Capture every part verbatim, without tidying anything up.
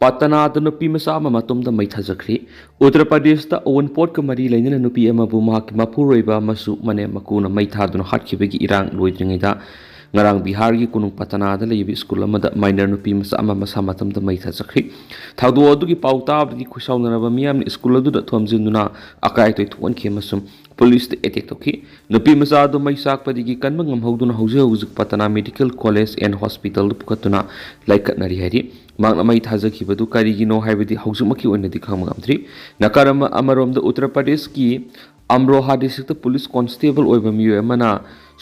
ꯄꯇꯅꯥꯗ ꯅꯨꯄꯤ ꯃꯆꯥ ꯑꯃ ꯃꯇꯣꯝꯗ ꯃꯩ ꯊꯥꯖꯈ꯭ꯔꯤ꯫ ꯎꯠꯇꯔ ꯄ꯭ꯔꯗꯦꯁꯇ ꯑꯋꯨꯟꯄꯣꯠꯀ ꯃꯔꯤ ꯂꯩꯅꯅ ꯅꯨꯄꯤ ꯑꯃꯕꯨ ꯃꯍꯥꯛꯀꯤ ꯃꯄꯨꯔꯣꯏꯕ ꯑꯃꯁꯨ ꯃꯅꯦꯝ ꯃꯀꯨꯅ ꯃꯩ ꯊꯥꯗꯨꯅ ꯍꯥꯠꯈꯤꯕꯒꯤ ꯏꯔꯥꯡ ꯂꯣꯏꯗ꯭ꯔꯤꯉꯩꯗ ꯉꯔꯥꯡ ꯕꯤꯍꯥꯔꯒꯤ ꯀꯣꯅꯨꯡ ꯄꯇꯅꯥꯗ ꯂꯩꯕ ꯁ꯭ꯀꯨꯜ ꯑꯃꯗ ꯃꯥꯏꯅꯔ ꯅꯨꯄꯤ ꯃꯆꯥ ꯑꯃ ꯃꯁꯥ ꯃꯇꯣꯝꯗ ꯃꯩ ꯊꯥꯖꯈ꯭ꯔꯤ꯫ ꯊꯧꯗꯣꯛ ꯑꯗꯨꯒꯤ ꯄꯥꯎ ꯇꯥꯕꯗꯒꯤ ꯈꯣꯏꯁꯥꯎꯅꯔꯕ ꯃꯤꯌꯥꯝꯅ ꯁ꯭ꯀꯨꯜ ꯑꯗꯨꯗ ꯊꯣꯝꯖꯤꯟꯗꯨꯅ ꯑꯀꯥꯏ ꯑꯇꯣꯏ ꯊꯣꯛꯍꯟꯈꯤ ꯑꯃꯁꯨꯡ ꯄꯨꯂꯤꯁꯇ ꯑꯦꯇꯦꯛ ꯇꯧꯈꯤ꯫ ꯅꯨꯄꯤ ꯃꯆꯥ ꯑꯗꯨ ꯃꯩ ꯆꯥꯛꯄꯗꯒꯤ ꯀꯟꯕ ꯉꯝꯍꯧꯗꯨꯅ ꯍꯧꯖꯤꯛ ꯍꯧꯖꯤꯛ ꯄꯇꯅꯥ ꯃꯦꯗꯤꯀꯦꯜ ꯀꯣꯂꯦꯖ ꯑꯦꯟ ꯍꯣꯁꯄꯤꯇꯥꯜꯗ ꯄꯨꯈꯠꯇꯨꯅ ꯂꯥꯏꯀꯠꯅꯔꯤ ꯍꯥꯏꯔꯤ꯫ ꯃꯍꯥꯛꯅ ꯃꯩ ꯊꯥꯖꯈꯤꯕꯗꯨ ꯀꯔꯤꯒꯤꯅꯣ ꯍꯥꯏꯕꯗꯤ ꯍꯧꯖꯤꯛꯃꯛꯀꯤ ꯑꯣꯏꯅꯗꯤ ꯈꯪꯕ ꯉꯝꯗ꯭ꯔꯤ꯫ ꯅꯥꯀꯜ ꯑꯃ-, ꯑꯃꯔꯣꯝꯗ ꯎꯠꯇꯔ ꯄ꯭ꯔꯗꯦꯁꯀꯤ ꯑꯝꯔꯣꯍꯥ ꯗꯤꯁꯇ꯭ꯔꯤꯛꯇ ꯄꯨꯂꯤꯁ ꯀꯣꯟꯁꯇꯦꯕꯜ ꯑꯣꯏꯕ ꯃꯤꯑꯣꯏ ꯑꯃꯅ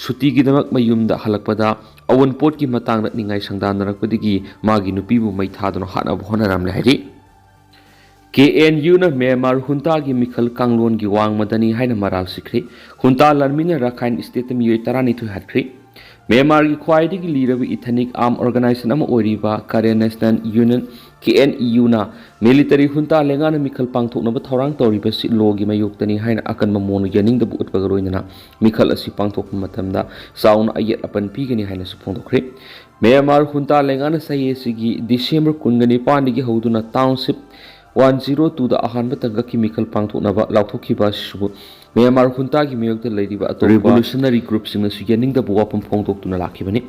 ꯁꯨꯇꯤꯒꯤꯗꯃꯛ ꯃꯌꯨꯝꯗ ꯍꯜꯂꯛꯄꯗ ꯑꯋꯨꯟꯄꯣꯠꯀꯤ ꯃꯇꯥꯡꯗ ꯅꯤꯡꯉꯥꯏ ꯁꯪꯗꯥꯟꯅꯔꯛꯄꯗꯒꯤ ꯃꯥꯒꯤ ꯅꯨꯄꯤꯕꯨ ꯃꯩ ꯊꯥꯗꯨꯅ ꯍꯥꯠꯅꯕ ꯍꯣꯠꯅꯔꯝꯂꯦ ꯍꯥꯏꯔꯤ꯫ ꯀꯦ ꯑꯦꯟ ꯌꯨꯅ ꯃ꯭ꯌꯥꯟꯃꯥꯔ ꯍꯨꯟꯇꯥꯒꯤ ꯃꯤꯈꯜ ꯀꯥꯡꯂꯣꯟꯒꯤ ꯋꯥꯡꯃꯗꯅꯤ ꯍꯥꯏꯅ ꯃꯔꯥꯜ ꯁꯤꯈ꯭ꯔꯤ꯫ ꯍꯨꯟꯇꯥ ꯂꯥꯟꯃꯤꯅ ꯔꯥꯈꯥꯏꯟ ꯁ꯭ꯇꯦꯠꯇ ꯃꯤꯑꯣꯏ ꯇꯔꯥꯅꯤꯊꯣꯏ ꯍꯥꯠꯈ꯭ꯔꯤ꯫ ꯃ꯭ꯌꯥꯟꯃꯥꯔꯒꯤ ꯈ꯭ꯋꯥꯏꯗꯒꯤ ꯂꯤꯔꯕ ꯏꯊꯅꯤꯛ ꯑꯥꯔꯝ ꯑꯣꯔꯒꯅꯥꯏꯖꯦꯁꯟ ꯑꯃ ꯑꯣꯏꯔꯤꯕ Karen national union, K N ꯌꯨꯅ ꯃꯤꯂꯤꯇꯔꯤ ꯍꯨꯟꯇꯥ ꯂꯩꯉꯥꯛꯅ ꯃꯤꯈꯜ ꯄꯥꯡꯊꯣꯛꯅꯕ ꯊꯧꯔꯥꯡ ꯇꯧꯔꯤꯕꯁꯤ ꯂꯣꯒꯤ ꯃꯥꯌꯣꯛꯇꯅꯤ ꯍꯥꯏꯅ ꯑꯀꯟꯕ ꯃꯑꯣꯡꯗ ꯌꯥꯅꯤꯡꯗꯕ ꯎꯠꯄꯒ ꯂꯣꯏꯅꯅ ꯃꯤꯈꯜ ꯑꯁꯤ ꯄꯥꯡꯊꯣꯛꯄ ꯃꯇꯝꯗ ꯆꯥꯎꯅ ꯑꯌꯦꯠ ꯑꯄꯟ ꯄꯤꯒꯅꯤ ꯍꯥꯏꯅꯁꯨ ꯐꯣꯡꯗꯣꯛꯈ꯭ꯔꯤ꯫ ꯃ꯭ꯌꯥꯟꯃꯥꯔ ꯍꯨꯟꯇꯥ ꯂꯩꯉꯥꯛꯅ ꯆꯍꯤ ꯑꯁꯤꯒꯤ ꯗꯤꯁꯦꯝꯕꯔ ꯀꯨꯟꯒ ꯅꯤꯄꯥꯟꯗꯒꯤ ꯍꯧꯗꯨꯅ ꯇꯥꯎꯟꯁꯤꯞ ꯋꯥꯟ ꯖꯤꯔꯣ ꯇꯨꯗ ꯑꯍꯥꯟꯕ ꯇꯥꯡꯀꯛꯀꯤ ꯃꯤꯈꯜ ꯄꯥꯡꯊꯣꯛꯅꯕ ꯂꯥꯎꯊꯣꯛꯈꯤꯕ ꯑꯁꯤꯕꯨ ꯃ꯭ꯌꯥꯟꯃꯥꯔ ꯍꯨꯟꯇꯥꯒꯤ ꯃꯥꯌꯣꯛꯇ ꯂꯩꯔꯤꯕ ꯑꯇꯣꯞꯄ ꯔꯤꯚꯣꯂꯨꯁꯅꯔꯤ ꯒ꯭ꯔꯨꯞꯁꯤꯡꯅꯁꯨ ꯌꯥꯅꯤꯡꯗꯕ ꯋꯥꯐꯝ ꯐꯣꯡꯗꯣꯛꯇꯨꯅ ꯂꯥꯛꯈꯤꯕꯅꯤ꯫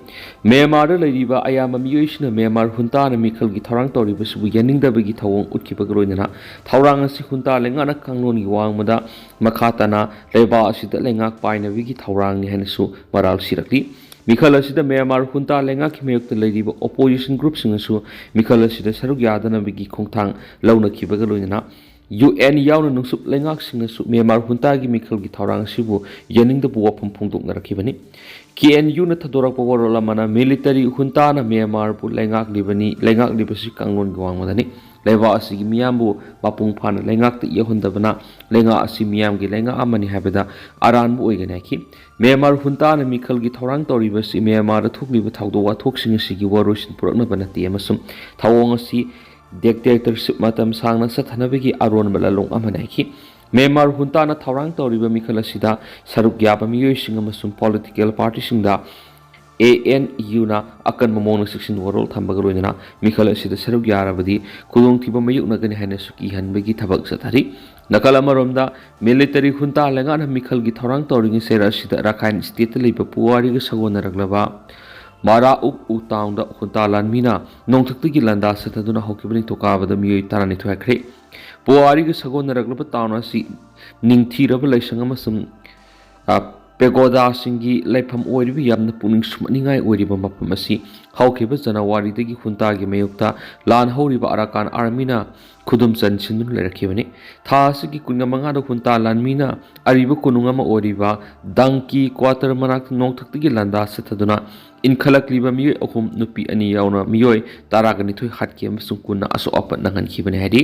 ꯃ꯭ꯌꯥꯟꯃꯥꯔꯗ ꯂꯩꯔꯤꯕ ꯑꯌꯥꯝꯕ ꯃꯤꯑꯣꯏꯁꯤꯡꯅ ꯃ꯭ꯌꯥꯟꯃꯥꯔ ꯍꯨꯟꯇꯥꯅ ꯃꯤꯈꯜꯒꯤ ꯊꯧꯔꯥꯡ ꯇꯧꯔꯤꯕꯁꯤꯕꯨ ꯌꯥꯅꯤꯡꯗꯕꯒꯤ ꯊꯧꯑꯣꯡ ꯎꯠꯈꯤꯕꯒ ꯂꯣꯏꯅꯅ ꯊꯧꯔꯥꯡ ꯑꯁꯤ ꯍꯨꯟꯇꯥ ꯂꯩꯉꯥꯛꯅ ꯀꯥꯡꯂꯣꯟꯒꯤ ꯋꯥꯡꯃꯗ ꯃꯈꯥ ꯇꯥꯅ ꯂꯩꯕꯥꯛ ꯑꯁꯤꯗ ꯂꯩꯉꯥꯛ ꯄꯥꯏꯅꯕꯒꯤ ꯊꯧꯔꯥꯡꯅꯤ ꯍꯥꯏꯅꯁꯨ ꯃꯔꯥꯜ ꯁꯤꯔꯛꯂꯤ꯫ ꯃꯤꯈꯜ ꯑꯁꯤꯗ ꯃ꯭ꯌꯥꯟꯃꯥꯔ ꯍꯨꯟꯇꯥ ꯂꯩꯉꯥꯛꯀꯤ ꯃꯥꯌꯣꯛꯇ ꯂꯩꯔꯤꯕ ꯑꯣꯄꯣꯖꯤꯁꯟ ꯒ꯭ꯔꯨꯞꯁꯤꯡꯅꯁꯨ ꯃꯤꯈꯜ ꯑꯁꯤꯗ ꯁꯔꯨꯛ ꯌꯥꯗꯅꯕꯒꯤ ꯈꯣꯡꯊꯥꯡ ꯂꯧꯅꯈꯤꯕꯒ ꯂꯣꯏꯅꯅ ꯌꯨ ꯑꯦꯟ ꯌꯥꯎꯅ ꯅꯨꯡꯁꯨꯞ ꯂꯩꯉꯥꯛꯁꯤꯡꯅꯁꯨ ꯃ꯭ꯌꯥꯟꯃꯥꯔ ꯍꯨꯟꯇꯥꯒꯤ ꯃꯤꯈꯜꯒꯤ ꯊꯧꯔꯥꯡ ꯑꯁꯤꯕꯨ ꯌꯥꯅꯤꯡꯗꯕ ꯋꯥꯐꯝ ꯐꯣꯡꯗꯣꯛꯅꯔꯛꯈꯤꯕꯅꯤ꯫ ꯀꯦ ꯑꯦꯟ ꯌꯨꯅ ꯊꯥꯗꯣꯔꯛꯄ ꯋꯥꯔꯣꯜ ꯑꯃꯅ ꯃꯤꯂꯤꯇꯔꯤ ꯍꯨꯟꯇꯥꯅ ꯃ꯭ꯌꯥꯟꯃꯥꯔꯕꯨ ꯂꯩꯉꯥꯛꯂꯤꯕꯅꯤ, ꯂꯩꯉꯥꯛꯂꯤꯕꯁꯤ ꯀꯥꯡꯂꯣꯟꯒꯤ ꯋꯥꯡꯃꯗꯅꯤ꯫ ꯂꯩꯕꯥꯛ ꯑꯁꯤꯒꯤ ꯃꯤꯌꯥꯝꯕꯨ ꯃꯄꯨꯡ ꯐꯥꯅ ꯂꯩꯉꯥꯛꯇ ꯌꯧꯍꯟꯗꯕꯅ ꯂꯩꯉꯥꯛ ꯑꯁꯤ ꯃꯤꯌꯥꯝꯒꯤ ꯂꯩꯉꯥꯛ ꯑꯃꯅꯤ ꯍꯥꯏꯕꯗ ꯑꯔꯥꯟꯕ ꯑꯣꯏꯒꯅꯤ ꯍꯥꯏꯈꯤ꯫ ꯃ꯭ꯌꯥꯟꯃꯥꯔ ꯍꯨꯟꯇꯥꯅ ꯃꯤꯈꯜꯒꯤ ꯊꯧꯔꯥꯡ ꯇꯧꯔꯤꯕꯁꯤ ꯃ꯭ꯌꯥꯟꯃꯥꯔꯗ ꯊꯣꯛꯂꯤꯕ ꯊꯧꯗꯣꯛ ꯋꯥꯊꯣꯛꯁꯤꯡ ꯑꯁꯤꯒꯤ ꯋꯥꯔꯣꯏꯁꯤꯟ ꯄꯨꯔꯛꯅꯕ ꯅꯠꯇꯦ ꯑꯃꯁꯨꯡ ꯊꯧꯑꯣꯡ ꯑꯁꯤ ꯗꯤꯛꯇꯦꯇꯔꯁꯤꯞ ꯃꯇꯝ ꯁꯥꯡꯅ ꯆꯠꯊꯅꯕꯒꯤ ꯑꯔꯣꯟꯕ ꯂꯥꯂꯣꯡ ꯑꯃꯅꯤ ꯍꯥꯏꯈꯤ꯫ ꯃ꯭ꯌꯥꯟꯃꯥꯔ ꯍꯨꯟꯇꯥꯅ ꯊꯧꯔꯥꯡ ꯇꯧꯔꯤꯕ ꯃꯤꯈꯜ ꯑꯁꯤꯗ ꯁꯔꯨꯛ ꯌꯥꯕ ꯃꯤꯑꯣꯏꯁꯤꯡ ꯑꯃꯁꯨꯡ ꯄꯣꯂꯤꯇꯤꯀꯦꯜ ꯄꯥꯔꯇꯤꯁꯤꯡꯗ ꯑꯦ ꯑꯦꯟ ꯌꯨꯅ ꯑꯀꯟꯕ ꯃꯑꯣꯡꯗ ꯆꯦꯛꯁꯤꯟ ꯋꯥꯔꯣꯜ ꯊꯝꯕꯒ ꯂꯣꯏꯅꯅ ꯃꯤꯈꯜ ꯑꯁꯤꯗ ꯁꯔꯨꯛ ꯌꯥꯔꯕꯗꯤ ꯈꯨꯗꯣꯡꯊꯤꯕ ꯃꯥꯌꯣꯛꯅꯒꯅꯤ ꯍꯥꯏꯅꯁꯨ ꯀꯤꯍꯟꯕꯒꯤ ꯊꯕꯛ ꯆꯠꯊꯔꯤ꯫ ꯅꯥꯀꯜ ꯑꯃꯔꯣꯝꯗ, ꯃꯤꯂꯤꯇꯔꯤ ꯍꯨꯟꯇꯥ ꯂꯩꯉꯥꯛꯅ ꯃꯤꯈꯜꯒꯤ ꯊꯧꯔꯥꯡ ꯇꯧꯔꯤꯉꯩ ꯆꯩꯔꯥꯛ ꯑꯁꯤꯗ ꯔꯥꯈꯥꯏꯟ ꯁ꯭ꯇꯦꯠꯇ ꯂꯩꯕ ꯄꯨꯋꯥꯔꯤꯒ ꯁꯥꯒꯣꯟꯅꯔꯛꯂꯕ ꯃꯥꯔꯥ ꯎꯛ ꯎ ꯇꯥꯎꯟꯗ ꯍꯨꯟꯇꯥ ꯂꯥꯟꯃꯤꯅ ꯅꯣꯡꯊꯛꯇꯒꯤ ꯂꯥꯟꯗꯥ ꯁꯠꯊꯗꯨꯅ ꯍꯧꯈꯤꯕ ꯅꯤꯡꯊꯧꯀꯥꯕꯗ ꯃꯤꯑꯣꯏ ꯇꯔꯥꯅꯤꯊꯣꯏ ꯍꯥꯠꯈ꯭ꯔꯦ꯫ ꯄꯨꯋꯥꯔꯤꯒ ꯁꯥꯒꯣꯟꯅꯔꯛꯂꯕ ꯇꯥꯎꯟ ꯑꯁꯤ ꯅꯤꯡꯊꯤꯔꯕ ꯂꯥꯏꯁꯪ ꯑꯃꯁꯨꯡ, ꯑ, ꯄꯦꯒꯣꯗꯥꯁꯤꯡꯒꯤ ꯂꯩꯐꯝ ꯑꯣꯏꯔꯤꯕ ꯌꯥꯝꯅ ꯄꯨꯛꯅꯤꯡ ꯁꯨꯝꯍꯠꯅꯤꯡꯉꯥꯏ ꯑꯣꯏꯔꯤꯕ ꯃꯐꯝ ꯑꯁꯤ ꯍꯧꯈꯤꯕ ꯖꯅꯋꯥꯔꯤꯗꯒꯤ ꯍꯨꯟꯇꯥꯒꯤ ꯃꯥꯌꯣꯛꯇ ꯂꯥꯟ ꯍꯧꯔꯤꯕ ꯑꯔꯥꯀꯥꯟ ꯑꯥꯔꯃꯤꯅ ꯈꯨꯗꯨꯝ ꯆꯟꯁꯤꯟꯗꯨꯅ ꯂꯩꯔꯛꯈꯤꯕꯅꯤ꯫ ꯊꯥ ꯑꯁꯤꯒꯤ ꯀꯨꯟꯃꯉꯥꯗ ꯍꯨꯟꯇꯥ ꯂꯥꯟꯃꯤꯅ ꯑꯔꯤꯕ ꯀꯣꯅꯨꯡ ꯑꯃ ꯑꯣꯏꯔꯤꯕ ꯗꯪꯀꯤ ꯀ꯭ꯋꯥꯇꯔ ꯃꯅꯥꯛꯇ ꯅꯣꯡꯊꯛꯇꯒꯤ ꯂꯥꯟꯗꯥ ꯆꯠꯊꯗꯨꯅ ꯏꯟꯈꯠꯂꯛꯂꯤꯕ ꯃꯤꯑꯣꯏ ꯑꯍꯨꯝ, ꯅꯨꯄꯤ ꯑꯅꯤ ꯌꯥꯎꯅ ꯃꯤꯑꯣꯏ ꯇꯔꯥꯒ ꯅꯤꯊꯣꯏ ꯍꯥꯠꯈꯤ ꯑꯃꯁꯨꯡ ꯀꯨꯟꯅ ꯑꯁꯣꯛ ꯑꯄꯟ ꯅꯪꯍꯟꯈꯤꯕꯅꯤ ꯍꯥꯏꯔꯤ꯫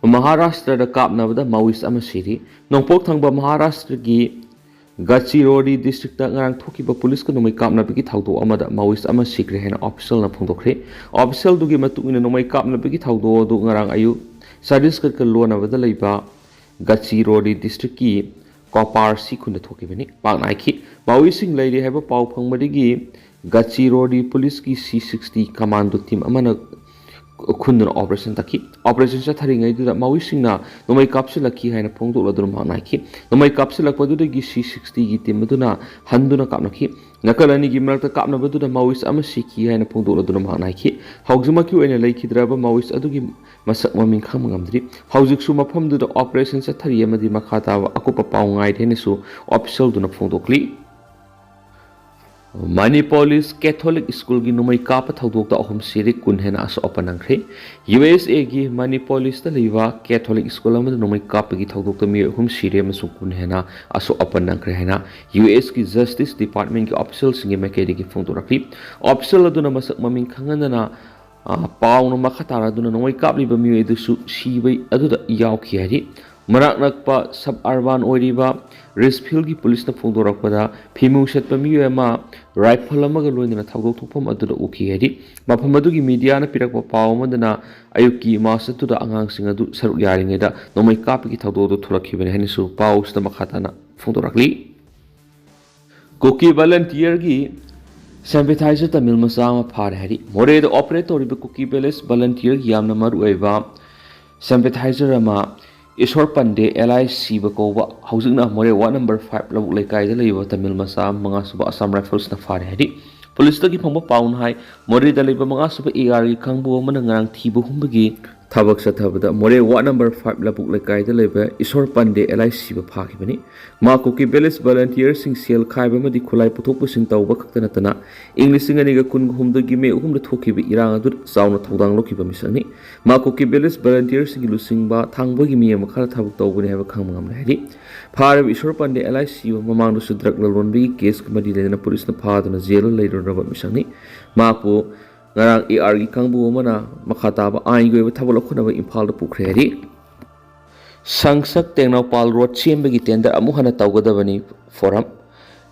ꯃꯍꯥꯔꯥꯁꯇ꯭ꯔꯗ ꯀꯥꯞꯅꯕꯗ ꯃꯥꯋꯤꯁ ꯑꯃ ꯁꯤꯔꯤ꯫ ꯅꯣꯡꯄꯣꯛ ꯊꯪꯕ ꯃꯍꯥꯔꯥꯁꯇ꯭ꯔꯒꯤ ꯒꯆꯤꯔꯣꯂꯤ ꯗꯤꯁꯇ꯭ꯔꯤꯛꯇ ꯉꯔꯥꯡ ꯊꯣꯛꯈꯤꯕ ꯄꯨꯂꯤꯁꯀ ꯅꯣꯡꯃꯩ ꯀꯥꯞꯅꯕꯒꯤ ꯊꯧꯗꯣꯛ ꯑꯃꯗ ꯃꯥꯋꯤꯁ ꯑꯃ ꯁꯤꯈ꯭ꯔꯦ ꯍꯥꯏꯅ ꯑꯣꯐꯤꯁꯤꯌꯦꯜꯅ ꯐꯣꯡꯗꯣꯛꯈ꯭ꯔꯦ꯫ ꯑꯣꯐꯤꯁꯤꯌꯦꯜꯗꯨꯒꯤ ꯃꯇꯨꯡ ꯏꯟꯅ, ꯅꯣꯡꯃꯩ ꯀꯥꯞꯅꯕꯒꯤ ꯊꯧꯗꯣꯛ ꯑꯗꯨ ꯉꯔꯥꯡ ꯑꯌꯨꯛ ꯆꯇꯤꯁꯒꯔꯒ ꯂꯣꯟꯅꯕꯗ ꯂꯩꯕ ꯒꯆꯤꯔꯣꯂꯤ ꯗꯤꯁꯇ꯭ꯔꯤꯛꯀꯤ ꯀꯣꯄꯥꯔꯁꯤ ꯈꯨꯟꯗ ꯊꯣꯛꯈꯤꯕꯅꯤ꯫ ꯄꯥꯛ ꯅꯥꯏꯈꯤ꯫ ꯃꯥꯋꯤꯁꯁꯤꯡ ꯂꯩꯔꯤ ꯍꯥꯏꯕ ꯄꯥꯎ ꯐꯪꯕꯗꯒꯤ ꯒꯆꯤꯔꯣꯂꯤ ꯄꯨꯂꯤꯁꯀꯤ ꯁꯤ ꯁꯤꯛꯁꯇꯤ ꯀꯃꯥꯟꯗꯣ ꯇꯤꯝ ꯑꯃꯅ ꯈꯨꯟꯗꯨꯅ ꯑꯣꯄꯔꯦꯁꯟ ꯇꯛꯈꯤ꯫ ꯑꯣꯄꯔꯦꯁꯟ ꯆꯠꯊꯔꯤꯉꯩꯗꯨꯗ ꯃꯥꯋꯤꯁꯁꯤꯡꯅ ꯅꯣꯡꯃꯩ ꯀꯥꯞꯁꯤꯜꯂꯛꯈꯤ ꯍꯥꯏꯅ ꯐꯣꯡꯗꯣꯛꯂꯗꯨꯅ ꯃꯍꯥꯛ ꯅꯥꯏꯈꯤ꯫ ꯅꯣꯡꯃꯩ ꯀꯥꯞꯁꯤꯜꯂꯛꯄꯗꯨꯗꯒꯤ ꯁꯤ ꯁꯤꯛꯁꯇꯤꯒꯤ ꯇꯤꯝ ꯑꯗꯨꯅ ꯍꯟꯗꯨꯅ ꯀꯥꯞꯅꯈꯤ꯫ ꯅꯥꯀꯜ ꯑꯅꯤꯒꯤ ꯃꯔꯛꯇ ꯀꯥꯞꯅꯕꯗꯨꯗ ꯃꯥꯋꯤꯁ ꯑꯃ ꯁꯤꯈꯤ ꯍꯥꯏꯅ ꯐꯣꯡꯗꯣꯛꯂꯗꯨꯅ ꯃꯍꯥꯛ ꯅꯥꯏꯈꯤ꯫ ꯍꯧꯖꯤꯛꯃꯛꯀꯤ ꯑꯣꯏꯅ ꯂꯩꯈꯤꯗ꯭ꯔꯕ ꯃꯥꯋꯤꯁ ꯑꯗꯨꯒꯤ ꯃꯁꯛ ꯃꯃꯤꯡ ꯈꯪꯕ ꯉꯝꯗ꯭ꯔꯤ꯫ ꯍꯧꯖꯤꯛꯁꯨ ꯃꯐꯝꯗꯨꯗ ꯑꯣꯄꯔꯦꯁꯟ ꯆꯠꯊꯔꯤ ꯑꯃꯗꯤ ꯃꯈꯥ ꯇꯥꯕ ꯑꯀꯨꯞꯄ ꯄꯥꯎ ꯉꯥꯏꯔꯤ ꯍꯥꯏꯅꯁꯨ ꯑꯣꯐꯤꯁꯤꯌꯦꯜꯗꯨꯅ ꯐꯣꯡꯗꯣꯛꯂꯤ꯫ ꯃꯅꯤꯄꯣꯂꯤꯁ ꯀꯦꯊꯣꯂꯤꯛ ꯁ꯭ꯀꯨꯜꯒꯤ ꯅꯣꯡꯃꯩ ꯀꯥꯞꯄ ꯊꯧꯗꯣꯛꯇ ꯑꯍꯨꯝ ꯁꯤꯔꯦ, ꯀꯨꯟ ꯍꯦꯟꯅ ꯑꯁꯣꯛ ꯑꯄꯟ ꯅꯪꯈ꯭ꯔꯦ꯫ ꯌꯨ ꯑꯦꯁ ꯑꯦꯒꯤ ꯃꯅꯤꯄꯣꯂꯤꯁꯇ ꯂꯩꯕ ꯀꯦꯊꯣꯂꯤꯛ ꯁ꯭ꯀꯨꯜ ꯑꯃꯗ ꯅꯣꯡꯃꯩ ꯀꯥꯞꯄꯒꯤ ꯊꯧꯗꯣꯛꯇ ꯃꯤꯑꯣꯏ ꯑꯍꯨꯝ ꯁꯤꯔꯦ ꯑꯃꯁꯨꯡ ꯀꯨꯟ ꯍꯦꯟꯅ ꯑꯁꯣꯛ ꯑꯄꯟ ꯅꯪꯈ꯭ꯔꯦ ꯍꯥꯏꯅ ꯌꯨ ꯑꯦꯁꯀꯤ ꯖꯁꯇꯤꯁ ꯗꯤꯄꯥꯔꯠꯃꯦꯟꯒꯤ ꯑꯣꯐꯤꯁꯤꯌꯦꯜꯁꯤꯡꯒꯤ ꯃꯥꯏꯀꯩꯗꯒꯤ ꯐꯣꯡꯗꯣꯔꯛꯂꯤ꯫ ꯑꯣꯐꯤꯁꯤꯌꯦꯜ ꯑꯗꯨꯅ ꯃꯁꯛ ꯃꯃꯤꯡ ꯈꯪꯍꯟꯗꯅ, ꯑ, ꯄꯥꯎꯅ ꯃꯈꯥ ꯇꯥꯔꯗꯨꯅ ꯅꯣꯡꯃꯩ ꯀꯥꯞꯂꯤꯕ ꯃꯤꯑꯣꯏ ꯑꯗꯨꯁꯨ ꯁꯤꯕ ꯑꯗꯨꯗ ꯌꯥꯎꯈꯤ ꯍꯥꯏꯔꯤ꯫ ꯃꯅꯥꯛ ꯅꯛꯄ ꯁꯕ ꯑꯔꯕꯥꯟ ꯑꯣꯏꯔꯤꯕ ꯔꯤꯁꯐꯤꯜꯒꯤ ꯄꯨꯂꯤꯁꯅ ꯐꯣꯡꯗꯣꯔꯛꯄꯗ, ꯐꯤꯃꯨ ꯁꯦꯠꯄ ꯃꯤꯑꯣꯏ ꯑꯃ ꯔꯥꯏꯐꯜ ꯑꯃꯒ ꯂꯣꯏꯅꯅ ꯊꯧꯗꯣꯛ ꯊꯣꯛꯐꯝ ꯑꯗꯨꯗ ꯎꯈꯤ ꯍꯥꯏꯔꯤ꯫ ꯃꯐꯝ ꯑꯗꯨꯒꯤ ꯃꯤꯗꯤꯌꯥꯅ ꯄꯤꯔꯛꯄ ꯄꯥꯎ ꯑꯃꯗꯅ, ꯑꯌꯨꯛꯀꯤ ꯃꯥꯔꯆ ꯑꯗꯨꯗ ꯑꯉꯥꯡꯁꯤꯡ ꯑꯗꯨ ꯁꯔꯨꯛ ꯌꯥꯔꯤꯉꯩꯗ ꯅꯣꯡꯃꯩ ꯀꯥꯞꯄꯒꯤ ꯊꯧꯗꯣꯛ ꯑꯗꯨ ꯊꯣꯛꯂꯛꯈꯤꯕꯅꯤ ꯍꯥꯏꯅꯁꯨ ꯄꯥꯎꯁꯤꯗ ꯃꯈꯥ ꯇꯥꯅ ꯐꯣꯡꯗꯣꯔꯛꯂꯤ꯫ ꯀꯨꯀꯤ ꯚꯣꯂꯟꯇꯤꯌꯔꯒꯤ ꯁꯦꯝꯄꯦꯊꯥꯏꯖꯔ ꯇꯥꯃꯤꯜ ꯃꯆꯥ ꯑꯃ ꯐꯥꯔꯦ ꯍꯥꯏꯔꯤ꯫ ꯃꯣꯔꯦꯗ ꯑꯣꯄꯔꯦꯠ ꯇꯧꯔꯤꯕ ꯀꯨꯀꯤ ꯚꯤꯂꯦꯖ ꯚꯣꯂꯟꯇꯤꯌꯔꯒꯤ ꯌꯥꯝꯅ ꯃꯔꯨꯑꯣꯏꯕ ꯁꯦꯝꯄꯦꯊꯥꯏꯖꯔ ꯑꯃ ꯏꯁꯣꯔ ꯄꯟꯗꯦ ꯑꯦꯂꯥꯏ ꯁꯤꯕ ꯀꯧꯕ ꯍꯧꯖꯤꯛꯅ ꯃꯣꯔꯦ ꯋꯥꯔꯗ ꯅꯝꯕꯔ ꯐꯥꯏꯚ ꯂꯧꯕꯨꯛ ꯂꯩꯀꯥꯏꯗ ꯂꯩꯕ ꯇꯥꯃꯤꯜ ꯃꯆꯥ ꯃꯉꯥꯁꯨꯕ ꯑꯁꯥꯝ ꯔꯥꯏꯐꯜꯁꯅ ꯐꯥꯔꯦ ꯍꯥꯏꯔꯤ꯫ ꯄꯨꯂꯤꯁꯇꯒꯤ ꯐꯪꯕ ꯄꯥꯎꯅ ꯍꯥꯏ, ꯃꯣꯔꯦꯗ ꯂꯩꯕ ꯃꯉꯥꯁꯨꯕ ꯑꯦ ꯑꯥꯔꯒꯤ ꯀꯥꯡꯕꯨ ꯑꯃꯅ ꯉꯔꯥꯡ ꯊꯤꯕ ꯍꯨꯝꯕꯒꯤ ꯊꯕꯛ ꯆꯠꯊꯕꯗ ꯃꯣꯔꯦ ꯋꯥꯔꯗ ꯅꯝꯕꯔ ꯐꯥꯏꯚ ꯂꯧꯕꯨꯛ ꯂꯩꯀꯥꯏꯗ ꯂꯩꯕ ꯏꯁꯣꯔ ꯄꯟꯗꯦ ꯑꯦꯂꯥꯏ ꯁꯤꯕ ꯐꯥꯈꯤꯕꯅꯤ꯫ ꯃꯥ ꯀꯨꯀꯤ ꯚꯤꯂꯦꯖ ꯚꯣꯂꯟꯇꯤꯌꯔꯁꯤꯡ ꯁꯦꯜ ꯈꯥꯏꯕ ꯑꯃꯗꯤ ꯈꯨꯠꯂꯥꯏ ꯄꯨꯊꯣꯛ ꯄꯨꯁꯤꯟ ꯇꯧꯕ ꯈꯛꯇ ꯅꯠꯇꯅ ꯏꯪ ꯂꯤꯁꯤꯡ ꯑꯅꯤꯒ ꯀꯨꯟꯒ ꯍꯨꯝꯗꯣꯏꯒꯤ ꯃꯦ ꯑꯍꯨꯝꯗ ꯊꯣꯛꯈꯤꯕ ꯏꯔꯥꯡ ꯑꯗꯨꯗ ꯆꯥꯎꯅ ꯊꯧꯗꯥꯡ ꯂꯧꯈꯤꯕ ꯃꯤꯁꯛꯅꯤ꯫ ꯃꯥ ꯀꯨꯀꯤ ꯚꯤꯂꯦꯖ ꯚꯣꯂꯟꯇꯤꯌꯔꯁꯤꯡꯒꯤ ꯂꯨꯆꯤꯡꯕ ꯊꯥꯡꯕꯣꯏꯒꯤ ꯃꯤ ꯑꯃ ꯈꯔ ꯊꯕꯛ ꯇꯧꯕꯅꯤ ꯍꯥꯏꯕ ꯈꯪꯕ ꯉꯝꯂꯦ ꯍꯥꯏꯔꯤ꯫ ꯐꯥꯔꯤꯕ ꯏꯁꯣꯔ ꯄꯟꯗꯦ ꯑꯦꯂꯥꯏ ꯁꯤꯕ ꯃꯃꯥꯡꯗꯁꯨ ꯗ꯭ꯔꯒ ꯂꯂꯣꯟꯕꯒꯤ ꯀꯦꯁꯀ ꯃꯔꯤ ꯂꯩꯅꯅ ꯄꯨꯂꯤꯁꯅ ꯐꯥꯗꯨꯅ ꯖꯦꯜꯗ ꯂꯩꯔꯨꯔꯕ ꯃꯤꯁꯛꯅꯤ꯫ ꯃꯍꯥꯛꯄꯨ ꯉꯔꯥꯡ ꯑꯦ ꯑꯥꯔꯒꯤ ꯀꯥꯡꯕꯨ ꯑꯃꯅ ꯃꯈꯥ ꯇꯥꯕ ꯑꯥꯏꯟꯒꯤ ꯑꯣꯏꯕ ꯊꯕꯛ ꯂꯧꯈꯠꯅꯕ ꯏꯝꯐꯥꯜꯗ ꯄꯨꯈ꯭ꯔꯦ ꯍꯥꯏꯔꯤ꯫ ꯁꯪꯁꯗ ꯇꯦꯡꯅꯧꯄꯥꯜ ꯔꯣꯗ ꯁꯦꯝꯕꯒꯤ ꯇꯦꯟꯗꯔ ꯑꯃꯨꯛ ꯍꯟꯅ ꯇꯧꯒꯗꯕꯅꯤ꯫ ꯐꯣꯔꯝ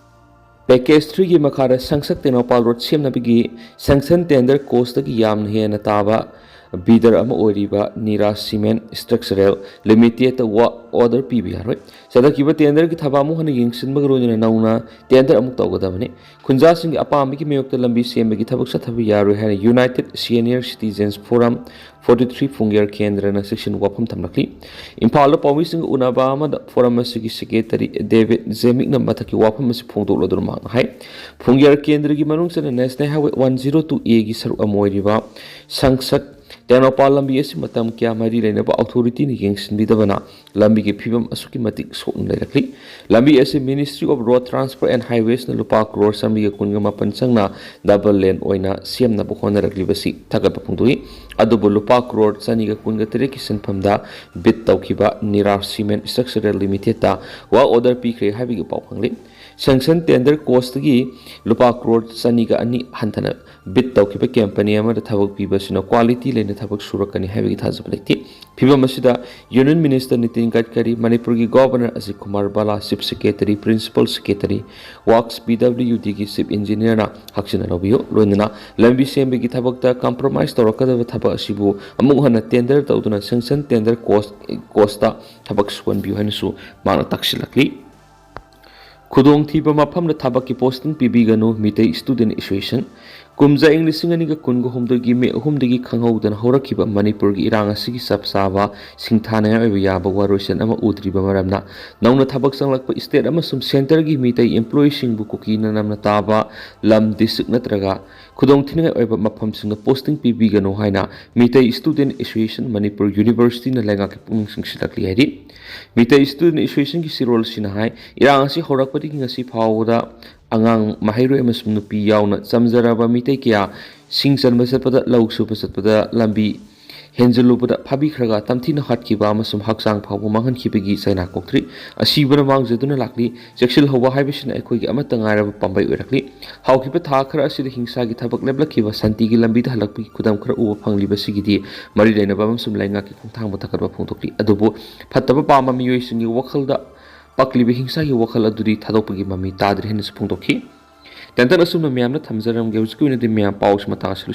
ꯄꯦꯀꯦꯖ ꯊ꯭ꯔꯤꯒꯤ ꯃꯈꯥꯗ ꯁꯪꯁꯗ ꯇꯦꯡꯅꯧꯄꯥꯜ ꯔꯣꯗ ꯁꯦꯝꯅꯕꯒꯤ ꯁꯪꯁꯟ ꯇꯦꯟꯗꯔ ꯀꯣꯁꯇꯒꯤ ꯌꯥꯝꯅ ꯍꯦꯟꯅ ꯇꯥꯕ ꯕꯤꯗꯔ ꯑꯃ ꯑꯣꯏꯔꯤꯕ ꯅꯤꯔꯥ ꯁꯤꯃꯦꯟ ꯁ꯭ꯇ꯭ꯔꯛꯆꯔꯦꯜ ꯂꯤꯃꯤꯇꯦꯗꯇ ꯋꯥꯔꯛ ꯑꯣꯔꯗꯔ ꯄꯤꯕ ꯌꯥꯔꯣꯏ꯫ ꯆꯠꯊꯈꯤꯕ ꯇꯦꯟꯗꯔꯒꯤ ꯊꯕꯛ ꯑꯃꯨꯛ ꯍꯟꯅ ꯌꯦꯡꯁꯤꯟꯕꯒ ꯂꯣꯏꯅꯅ ꯅꯧꯅ ꯇꯦꯟꯗꯔ ꯑꯃꯨꯛ ꯇꯧꯒꯗꯕꯅꯤ꯫ ꯈꯨꯟꯖꯥꯁꯤꯡꯒꯤ ꯑꯄꯥꯝꯕꯒꯤ ꯃꯥꯌꯣꯛꯇ ꯂꯝꯕꯤ ꯁꯦꯝꯕꯒꯤ ꯊꯕꯛ ꯆꯠꯊꯕ ꯌꯥꯔꯣꯏ ꯍꯥꯏꯅ united senior citizens forum forty three ꯐꯨꯡꯒꯦꯔ ꯀꯦꯟꯗ꯭ꯔꯅ ꯆꯦꯛꯁꯤꯟ ꯋꯥꯐꯝ ꯊꯝꯂꯛꯂꯤ꯫ ꯏꯝꯐꯥꯜꯗ ꯄꯥꯎꯃꯤꯁꯤꯡꯒ ꯎꯅꯕ ꯑꯃꯗ ꯐꯣꯔꯝ ꯑꯁꯤꯒꯤ ꯁꯦꯀ꯭ꯔꯦꯇꯔꯤ ꯗꯦꯕꯤꯗ ꯖꯦꯃꯤꯛꯅ ꯃꯊꯛꯀꯤ ꯋꯥꯐꯝ ꯑꯁꯤ ꯐꯣꯡꯗꯣꯛꯂꯗꯨꯅ ꯃꯍꯥꯛꯅ ꯍꯥꯏ, ꯐꯨꯡꯒꯦꯔ ꯀꯦꯟꯗ꯭ꯔꯒꯤ ꯃꯅꯨꯡ ꯆꯟꯅ national highway one zero two ꯑꯦꯒꯤ ꯁꯔꯨꯛ ꯑꯃ ꯑꯣꯏꯔꯤꯕ ꯁꯪꯁꯗ ꯇꯦꯡꯅꯧꯄꯥꯜ ꯂꯝꯕꯤ ꯑꯁꯤ ꯃꯇꯝ ꯀꯌꯥ ꯃꯔꯤ ꯂꯩꯅꯕ ꯑꯣꯊꯣꯔꯤꯇꯤꯅ ꯌꯦꯡꯁꯤꯟꯕꯤꯗꯕꯅ ꯂꯝꯕꯤꯒꯤ ꯐꯤꯕꯝ ꯑꯁꯨꯛꯀꯤ ꯃꯇꯤꯛ ꯁꯣꯛꯅ ꯂꯩꯔꯛꯂꯤ꯫ ꯂꯝꯕꯤ ꯑꯁꯤ Ministry of Road Transport and Highwaysꯅ ꯂꯨꯄꯥ ꯀ꯭ꯔꯣꯔ ꯆꯥꯃꯔꯤꯒ ꯀꯨꯟꯒ ꯃꯥꯄꯟ ꯆꯪꯅ ꯗꯕꯜ ꯂꯦꯟ ꯑꯣꯏꯅ ꯁꯦꯝꯅꯕ ꯍꯣꯠꯅꯔꯛꯂꯤꯕꯁꯤ ꯊꯥꯒꯠꯄ ꯐꯣꯡꯗꯣꯛꯏ꯫ ꯑꯗꯨꯕꯨ ꯂꯨꯄꯥ ꯀ꯭ꯔꯣꯔ ꯆꯅꯤꯒ ꯀꯨꯟꯒ ꯇꯔꯦꯠꯀꯤ ꯁꯦꯟꯐꯝꯗ ꯕꯤꯗ ꯇꯧꯈꯤꯕ ꯅꯤꯔꯥꯔ ꯁꯤꯃꯦꯟ ꯁ꯭ꯇ꯭ꯔꯛꯆꯔꯦꯜ ꯂꯤꯃꯤꯇꯦꯗꯇ ꯋꯥꯔꯛ ꯑꯣꯔꯗꯔ ꯄꯤꯈ꯭ꯔꯦ ꯍꯥꯏꯕꯒꯤ ꯄꯥꯎ ꯐꯪꯂꯤ꯫ ꯁꯦꯡꯁꯟ ꯇꯦꯟꯗꯔ ꯀꯣꯁꯇꯒꯤ ꯂꯨꯄꯥ ꯀ꯭ꯔꯣꯔ ꯆꯅꯤꯒ ꯑꯅꯤ ꯍꯟꯊꯅ ꯕꯤꯗ ꯇꯧꯈꯤꯕ ꯀꯝꯄꯅꯤ ꯑꯃꯗ ꯊꯕꯛ ꯄꯤꯕ ꯑꯁꯤꯅ ꯀ꯭ꯋꯥꯂꯤꯇꯤ ꯂꯩꯅ ꯊꯕꯛ ꯁꯨꯔꯛꯀꯅꯤ ꯍꯥꯏꯕꯒꯤ ꯊꯥꯖꯕ ꯂꯩꯇꯦ꯫ ꯐꯤꯕꯝ ꯑꯁꯤꯗ ꯌꯨꯅꯤꯌꯟ ꯃꯤꯅꯤꯁꯇꯔ ꯅꯤꯇꯤꯟ ꯒꯗꯀꯔꯤ, ꯃꯅꯤꯄꯨꯔꯒꯤ governor Ajit Kumar Bhalla, chief secretary, principal secretary, works P W ꯗꯤꯒꯤ ꯆꯤꯐ ꯏꯟꯖꯤꯅꯤꯌꯔꯅ ꯍꯛꯆꯤꯟꯅ ꯂꯧꯕꯤꯌꯨ꯫ ꯂꯣꯏꯅꯅ ꯂꯝꯕꯤ ꯁꯦꯝꯕꯒꯤ ꯊꯕꯛꯇ ꯀꯝꯄ꯭ꯔꯣꯃꯥꯏꯁ ꯇꯧꯔꯛꯀꯗꯕ ꯊꯕꯛ ꯑꯁꯤꯕꯨ ꯑꯃꯨꯛ ꯍꯟꯅ ꯇꯦꯟꯗꯔ ꯇꯧꯗꯨꯅ ꯁꯦꯡꯁꯟ ꯇꯦꯟꯗꯔ ꯀꯣꯁ-, ꯀꯣꯁꯇ ꯊꯕꯛ ꯁꯨꯍꯟꯕꯤꯌꯨ ꯍꯥꯏꯅꯁꯨ ꯃꯍꯥꯛꯅ ꯇꯥꯛꯁꯤꯜꯂꯛꯂꯤ꯫ ꯈꯨꯗꯣꯡꯊꯤꯕ ꯃꯐꯝꯗ ꯊꯕꯛꯀꯤ ꯄꯣꯁꯇꯤꯡ ꯄꯤꯕꯤꯒꯅꯨ, ꯃꯤꯇꯩ ꯁ꯭ꯇꯨꯗꯦꯟꯠ ꯑꯦꯁꯣꯁꯤꯌꯦꯁꯟ꯫ ꯀꯨꯝꯖꯥ ꯏꯪ ꯂꯤꯁꯤꯡ ꯑꯅꯤꯒ ꯀꯨꯟꯒ ꯍꯨꯝꯗꯣꯏꯒꯤ ꯃꯦ ꯑꯍꯨꯝꯗꯒꯤ ꯈꯪꯍꯧꯗꯅ ꯍꯧꯔꯛꯈꯤꯕ ꯃꯅꯤꯄꯨꯔꯒꯤ ꯏꯔꯥꯡ ꯑꯁꯤꯒꯤ ꯆꯞ ꯆꯥꯕ ꯁꯤꯡꯊꯥꯅꯤꯡꯉꯥꯏ ꯑꯣꯏꯕ ꯌꯥꯕ ꯋꯥꯔꯣꯏꯁꯤꯟ ꯑꯃ ꯎꯗ꯭ꯔꯤꯕ ꯃꯔꯝꯅ, ꯅꯧꯅ ꯊꯕꯛ ꯆꯪꯂꯛꯄ ꯁ꯭ꯇꯦꯠ ꯑꯃꯁꯨꯡ ꯁꯦꯟꯇꯔꯒꯤ ꯃꯤꯇꯩ ꯏꯝꯄ꯭ꯂꯣꯌꯤꯁꯤꯡꯕꯨ ꯀꯨꯀꯤꯅ ꯅꯝꯅ ꯇꯥꯕ ꯂꯝ, ꯗꯤꯁꯇ꯭ꯔꯤꯛ ꯅꯠꯇ꯭ꯔꯒ ꯈꯨꯗꯣꯡꯊꯤꯅꯤꯡꯉꯥꯏ ꯑꯣꯏꯕ ꯃꯐꯝꯁꯤꯡꯗ ꯄꯣꯁꯇꯤꯡ ꯄꯤꯕꯤꯒꯅꯨ ꯍꯥꯏꯅ ꯃꯤꯇꯩ ꯁ꯭ꯇꯨꯗꯦꯟꯠ ꯑꯦꯁꯣꯁꯤꯌꯦꯁꯟ ꯃꯅꯤꯄꯨꯔ ꯌꯨꯅꯤꯚꯔꯁꯤꯇꯤꯅ ꯂꯩꯉꯥꯛꯀꯤ ꯄꯨꯛꯅꯤꯡ ꯆꯤꯡꯁꯤꯜꯂꯛꯂꯤ ꯍꯥꯏꯔꯤ꯫ ꯃꯤꯇꯩ ꯁ꯭ꯇꯨꯗꯦꯟꯠ ꯑꯦꯁꯣꯁꯤꯌꯦꯁꯟꯒꯤ ꯆꯦꯔꯣꯜꯁꯤꯅ ꯍꯥꯏ, ꯏꯔꯥꯡ ꯑꯁꯤ ꯍꯧꯔꯛꯄꯗꯒꯤ ꯉꯁꯤ ꯐꯥꯎꯕꯗ ꯑꯉꯥꯡ, ꯃꯍꯩꯔꯣꯏ ꯑꯃꯁꯨꯡ ꯅꯨꯄꯤ ꯌꯥꯎꯅ ꯆꯝꯖꯔꯕ ꯃꯤꯇꯩ ꯀꯌꯥ ꯁꯤꯡ ꯆꯟꯕ ꯆꯠꯄꯗ, ꯂꯧ ꯁꯨꯕ ꯆꯠꯄꯗ ꯂꯝꯕꯤ ꯍꯦꯟꯖꯤꯜꯂꯨꯕꯗ ꯐꯥꯕꯤꯈ꯭ꯔꯒ ꯇꯝꯊꯤꯅ ꯍꯥꯠꯈꯤꯕ ꯑꯃꯁꯨꯡ ꯍꯛꯆꯥꯡ ꯐꯥꯎꯕ ꯃꯥꯡꯍꯟꯈꯤꯕꯒꯤ ꯆꯩꯅꯥ ꯀꯣꯛꯇ꯭ꯔꯤ꯫ ꯑꯁꯤꯕꯅ ꯃꯥꯡꯖꯗꯨꯅ ꯂꯥꯛꯂꯤ꯫ ꯆꯦꯛꯁꯤꯜꯍꯧꯕ ꯍꯥꯏꯕꯁꯤꯅ ꯑꯩꯈꯣꯏꯒꯤ ꯑꯃꯠꯇ ꯉꯥꯏꯔꯕ ꯄꯥꯝꯕꯩ ꯑꯣꯏꯔꯛꯂꯤ꯫ ꯍꯧꯈꯤꯕ ꯊꯥ ꯈꯔ ꯑꯁꯤꯗ ꯍꯤꯡꯁꯥꯒꯤ ꯊꯕꯛ ꯂꯦꯞꯂꯛꯈꯤꯕ, ꯁꯥꯟꯇꯤꯒꯤ ꯂꯝꯕꯤꯗ ꯍꯜꯂꯛꯄꯒꯤ ꯈꯨꯗꯝ ꯈꯔ ꯎꯕ ꯐꯪꯂꯤꯕꯁꯤꯒꯤꯗꯤ ꯃꯔꯤ ꯂꯩꯅꯕ ꯑꯃꯁꯨꯡ ꯂꯩꯉꯥꯛꯀꯤ ꯈꯣꯡꯊꯥꯡꯕ ꯊꯥꯒꯠꯄ ꯐꯣꯡꯗꯣꯛꯂꯤ꯫ ꯑꯗꯨꯕꯨ ꯐꯠꯇꯕ ꯄꯥꯝꯕ ꯃꯤꯑꯣꯏꯁꯤꯡꯒꯤ ꯋꯥꯈꯜꯗ ꯄꯛꯂꯤꯕ ꯍꯤꯡꯁꯥꯒꯤ ꯋꯥꯈꯜ ꯑꯗꯨꯗꯤ ꯊꯥꯗꯣꯛꯄꯒꯤ ꯃꯃꯤ ꯇꯥꯗ꯭ꯔꯤ ꯍꯥꯏꯅꯁꯨ ꯐꯣꯡꯗꯣꯛꯈꯤ꯫ ꯇꯦꯟꯇꯟ ꯑꯁꯨꯝꯅ ꯃꯌꯥꯝꯅ ꯊꯝꯖꯔꯝꯒꯦ꯫ ꯍꯧꯖꯤꯛꯀꯤ ꯑꯣꯏꯅꯗꯤ ꯃꯌꯥꯝ ꯄꯥꯎꯁꯤ ꯃꯇꯥꯡ ꯑꯁꯤꯗ